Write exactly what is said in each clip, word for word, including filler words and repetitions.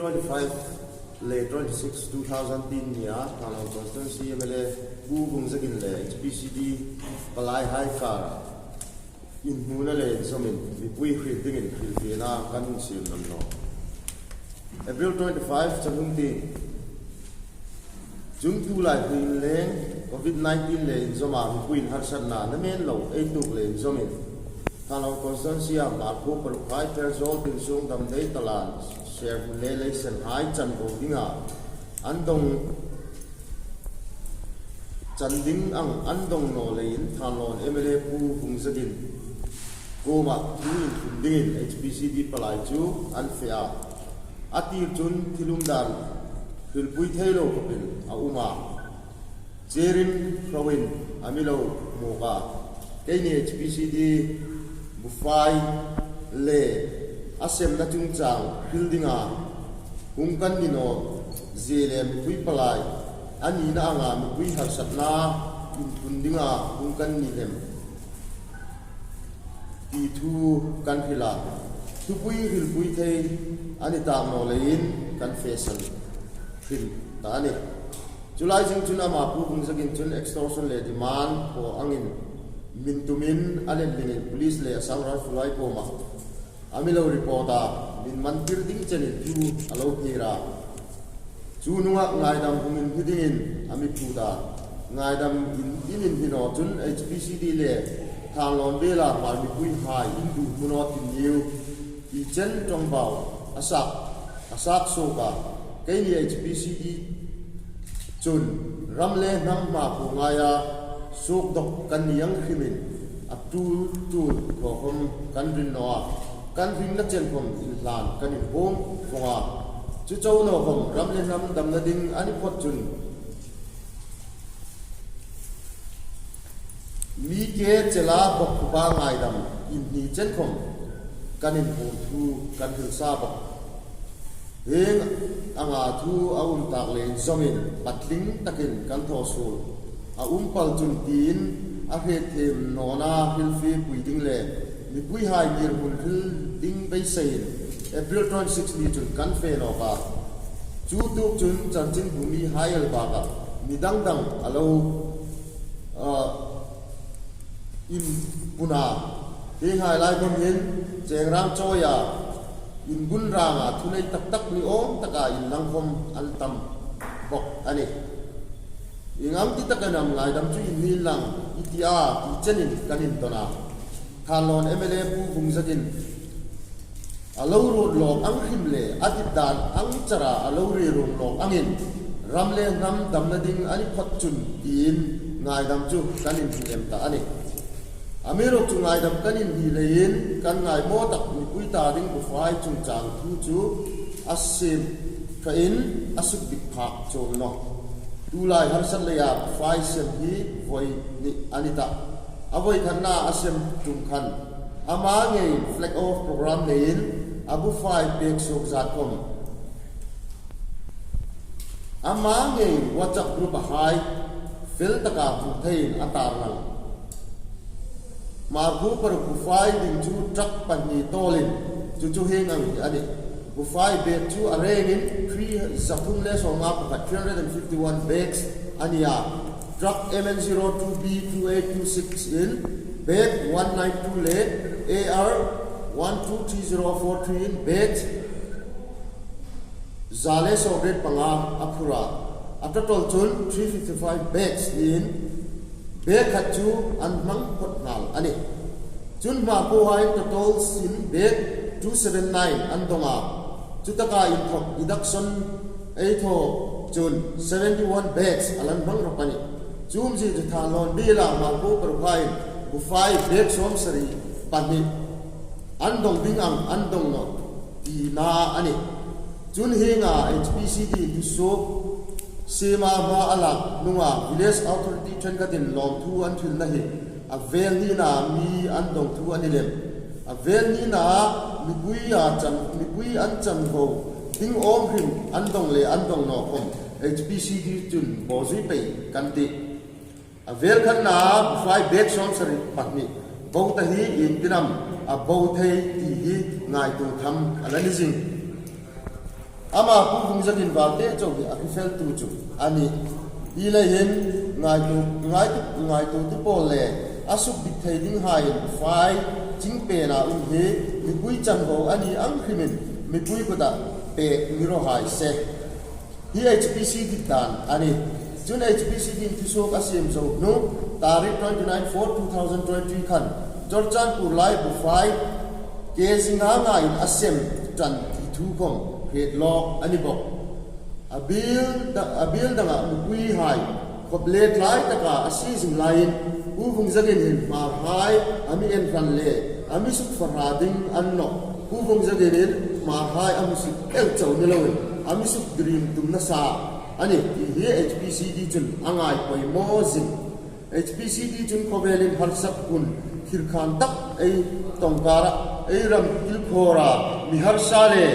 Twenty-five le twenty-six, two thousand nia Thanlon constituency M L A Pu Vungzakin le H P C D palaihai kara inhmuna le inzawmin mipui hriet dingin hrilfiena kan hung siem nawn nawh. April twenty-five, Chalhungtieng. Chun tulai hin leng COVID nineteen le inzawma mipuiin harsatna namen lo ei tuok le inzawmin Thanlon constituency-a Hmarkhuo paruk hai Pherzawl, Tinsung, Damdei, Talan, Serhmun le Leisen hai chanvo dinga an dawng chan ding ang an dawng naw leiin Thanlon M L A Pu Vungzakin kuoma thu inthlung dingin H P C D palai chu an fe a. A tir chun thil umdan hrilpui thei lo khawpin a um a. Cherin hroin a mi lo hmu a. Keini H P C D bufai le a semna chungchang hril dinga hung kan ni naw zie le mipui palai a nina anga mipui harsatna inphun dinga hung kan ni lem ti thu kan hril a. Thupui hrilpui thei a ni tak naw leiin kan fe san hrim ta a nih. Chu lai zing chun ama Pu Vungzakin chun extortion le demand po angin min tumin a letlingin police le Assam Rifles hai kuoma a mi lo report a, min man tir ding chenin thu a lo pher a. Chu nunga ngaidam hung inhni dingin a mi phut a. Ngaidam in, in inhni naw chun H P C D le Thanlon vela Hmar mipuihai induhmu naw ti niu ti chen ṭawngbau a sak, a sak suok a. Keini H P C D chun ram le hnam hma po ngaia suok dawk kan ni ang hrimin a tul tul thaw khawm kan ring naw a, kan ringna chen khawm inhlan kan inhawng vawng a. Chu chau naw khawm ram le hnam damna ding a ni phawt chun mi ke chela bawk kupa ngaidam inhni chen khawm kan inhawng thu kan hril sa bawk. Hieng anga thu a um tak le inzawmin patling takin kan thaw suol a um pal chun tiin a hriet thiem nawna hrilfiepui ding le mipuihai ngirhmun hril ding beiseiin April twenty-six ni chun kan fe nawk a. Chu tuok chun chanchinbumihai el bakah mi dang dang a lo, ah, inpun a. Hienghai lai khawm hin chengrang chawia inbun ranga thunei tak tak ni awm taka inlang khawm an tam bawk a nih. Ieng ang ti takin am ngaidam chu inhni lang i ti a ti chenin kan indawn a. Thanlon M L A Pu Vungzakin a lo ruot lawk ang hrim le a dit dan ang chara a lo ri rung lawk angin ram le hnam damna ding a ni phawt chun tiin ngaidam chu kan inhni lem ta a nih. Amiruokchu ngaidam kan inhni leiin kan ngaimaw tak mipui ta ding bufai chungchang thu chu a siem ṭhain a suk dik phak chuong nawh. Tulai harsat leia bufai sem hi voi hni a ni ta. A voi khatna a sem tum khan ama ngeiin flag off program neiin a bufai pek suok zat khawm ama ngeiin WhatsApp group-a hai fel taka hmu theiin a tarlang. Hmarkhuo paruk bufai ding chu truck pahni tawlin chu chu hieng ang hi a nih. Bufai bag chu a rengin three, za thum le sawmnga pakhat, three hundred and fifty-one bags a ni a. Truck M N zero two B two eight two six in bag one nine two le A R one two three zero four three in bags za le sawmriet panga a phur a. A total chun three fifty-five bags niin bag khat chu an hmang phawt nghal a nih. Chun hma po hai total sin bag two seven nine an dawng a. Chutaka inthawk deduction ei thaw chun seventy-one bags a la hmang rawp a nih. Chu umzie chu Thanlon biela Hmarkhuo paruk haiin bufai bag sawmsari pahni an dawng ding ang an dawng nawh tina a nih. Chun hienga H P C D thusuok siema hma a lak hnunga Village Authority ṭhenkhatin lawmthu an hrilna hi a vel hnina mi an dawng thu a ni lem. A vel hnina mipui a chan, mipui an chanvo ding awm hrim an dawng le an dawng naw khawm H P C D chun bawzui pei kan tih. A vel khatna bufai bag sawmsari pahni bo ta hi iengtin am a bo thei ti hi ngaituo tham a la ni zing. Ama Pu Vungzakin Varte chau hi a hriseltu chu a nih. Hi lei hin ngaituo, ngaituo, ngaituotu pawl le a sukdik thei dinghaiin fai chingpena um hi mipui chanvo a ni ang hrimin mipui kuta pek ni raw hai se. Hi H P C D dan a nih. Chun H P C D in thusuok a siem zo hnu, tarik twenty nine four two thousand twenty khan Churachandpur lai bufai kg nga ngain a sem ṭan ti thu khom hriet lawk a ni bawk. A biel da-, a biel danga mipuihai khawp le tlai taka a sie zing laiin Pu Vungzakin hin Hmarhai a mi en hran le a mi sukfar hra ding a ni nawh. Pu Vungzakin hin Hmarhai a hmusit el chau ni loin a mi sukdriem tum nasa a nih ti hi H P C D chun a ngai poimaw zing. H P C D chun khawvelin harsat hun thirkhan tak ei tawngkara, ei ram kilkhawra, mi harsa le,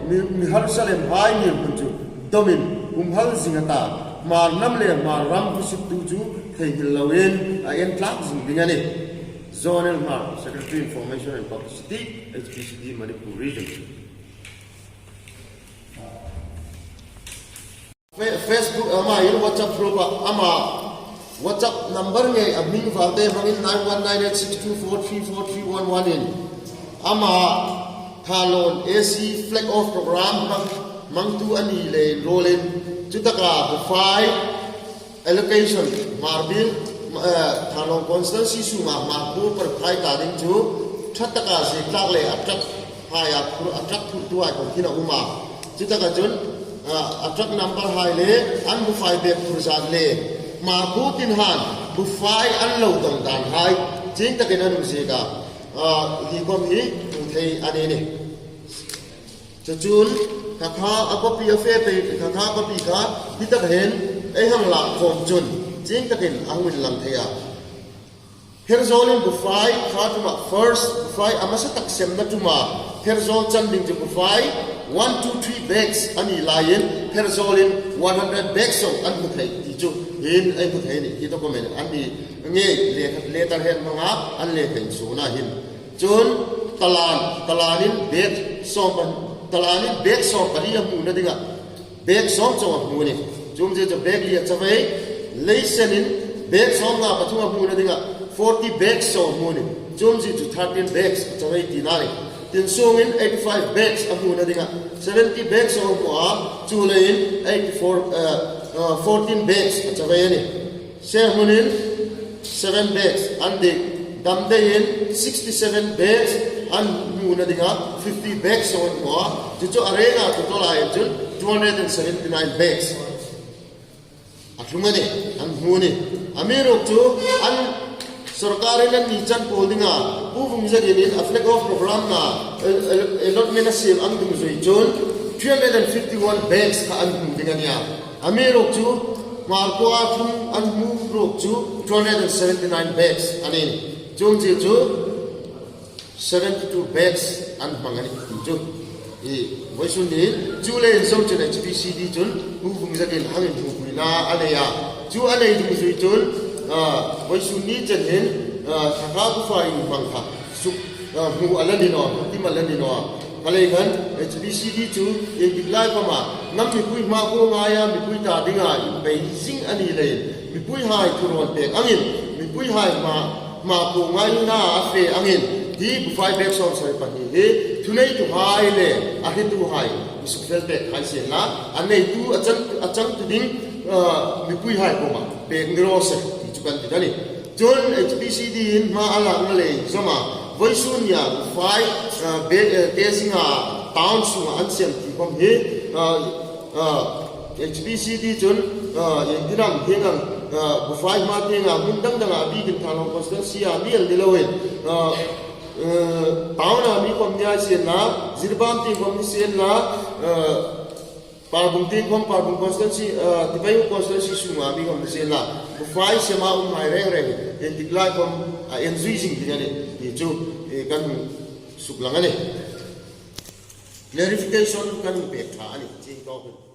mi, mi harsa lemhai ngirhmun chu dawmin humhal zing a ta, Hmar hnam le Hmar ram hmusittu chu theinghil loin a en tlak zing ding a nih. Zonal Hmar, Secretary Information and Publicity, H P C D Manipur Region. Fe-, Facebook ama in WhatsApp group a ama WhatsApp number ngei a hming Varte hmangin nine one nine eight six two four three four three one one in ama Thanlon A C flag off program hmang, hmangtu a ni leiin ruolin chutaka bufai allocation Hmarbiel, eh, Thanlon constituency sunga Hmarpu parthai ta ding chu ṭha taka ziek tlak le a truck hai a phur, a truck phurtuhai khom khin a um a. Chutaka chun, ah, a truck number hai le an bufai bek phur zat le Hmarpu tin han bufai an lo dong dan hai chieng takin an um ziek a. Ah, hi khom hi hmu thei a ni nih. Chu chun, kha kha a copy a fe pei, kha kha copy kha hi tak hin ei hang lak khom chun chieng takin a hung inlang thei a. Pherzawlin bufai kha ṭuma first, bufai a hmasa tak semna ṭuma Pherzawl chan ding chu bufai one two three bags a ni laiin Pherzawlin one hundred bags so an hmu thei ti chu hin ei hmu thei ni hi document an ni ngei le, letter hen hmanga an le pen suna hin. Chun Talan, Talanin bag sawm pan, Talanin bag sawm pali a hmuna dinga bag sawm chau a hmu ni. Chu umzie chu bag li a chavei, Leisenin bag sawm nga pathum a hmuna dinga forty bags chau a hmu ni. Chu umzie chu thirteen bags a chavei tina ni. Tinsungin eighty five bags a hmuna dinga seventy bags chau a hmu a, chu leiin eighty four, uh, uh, fourteen bags a chavei a ni. Sehmunin seven bags an dik, Damdeiin sixty seven bags an hmuna dinga fifty bags an hmu a, chu chu a renga chu tawlaiin chun two hundred and seventy nine bags a tlung a ni, an hmu ni. Amiruokchu an sorkarin an ni chan pawl dinga Pu Vungzaginin a flag off program-a, eh, eh, allotment a siem ang dungzui chun three hundred and fifty one bags kha an hmu ding a nih a. Amiruokchu Hmarkhua tlung an hmu ruok chu two hundred and seventy nine bags a nih. Chu umzie chu seventy two bags an hmang a nih ti chu. I, vawisun ni, chu le inzawm chun H P C D chun Pu Vungzakin hang inhmupuina a nei a. Chu a nei dungzui chun, ah, vawisun ni chen hin, ah, thla kha bufai inhmang kha suk, ah, hmu a la ni naw, hmu tim a la ni naw. Kha lei khan H P C D chu ieng dik lai khoma hnam mipui hma kuo ngaia mipui ta dinga inpei zing a ni leiin mipuihai thurawn pek angin mipuihai hma, hma kuo ngaina a fe angin hi bufai bag sawm sari pahni hi thuneituhai le a hretuhai mi sukfel pek hai sien la, a neitu a chang, a changtu ding, ah, mipuihai kuoma pek ni raw se ti chu kan ti ta ni. Chun H P C D-in hma a lakna lei zawma vawisun nia bufai, ah, be-, eh, Tezinga town sunga an siem ti khom hi, ah, ah, H P C D chun, ah, ieng tin am hieng ang, ah, bufai hma tienga hmun dang danga a bikin Thanlon constituency-a mi el ni loin, ah, eh, town-a mi khom ni hai sien la, Jiribam tieng khom ni sien la, ah, Parbung tieng khom, Parbung constituency, ah, Tipaimukh constituency sunga mi khom ni sien la, bufai sema umhai reng reng, ieng dik lai khom, ah, en zui zing ding a nih ti chu, eh, kan suklang a nih. Clarification kan pek ṭha a nih, chieng tawk.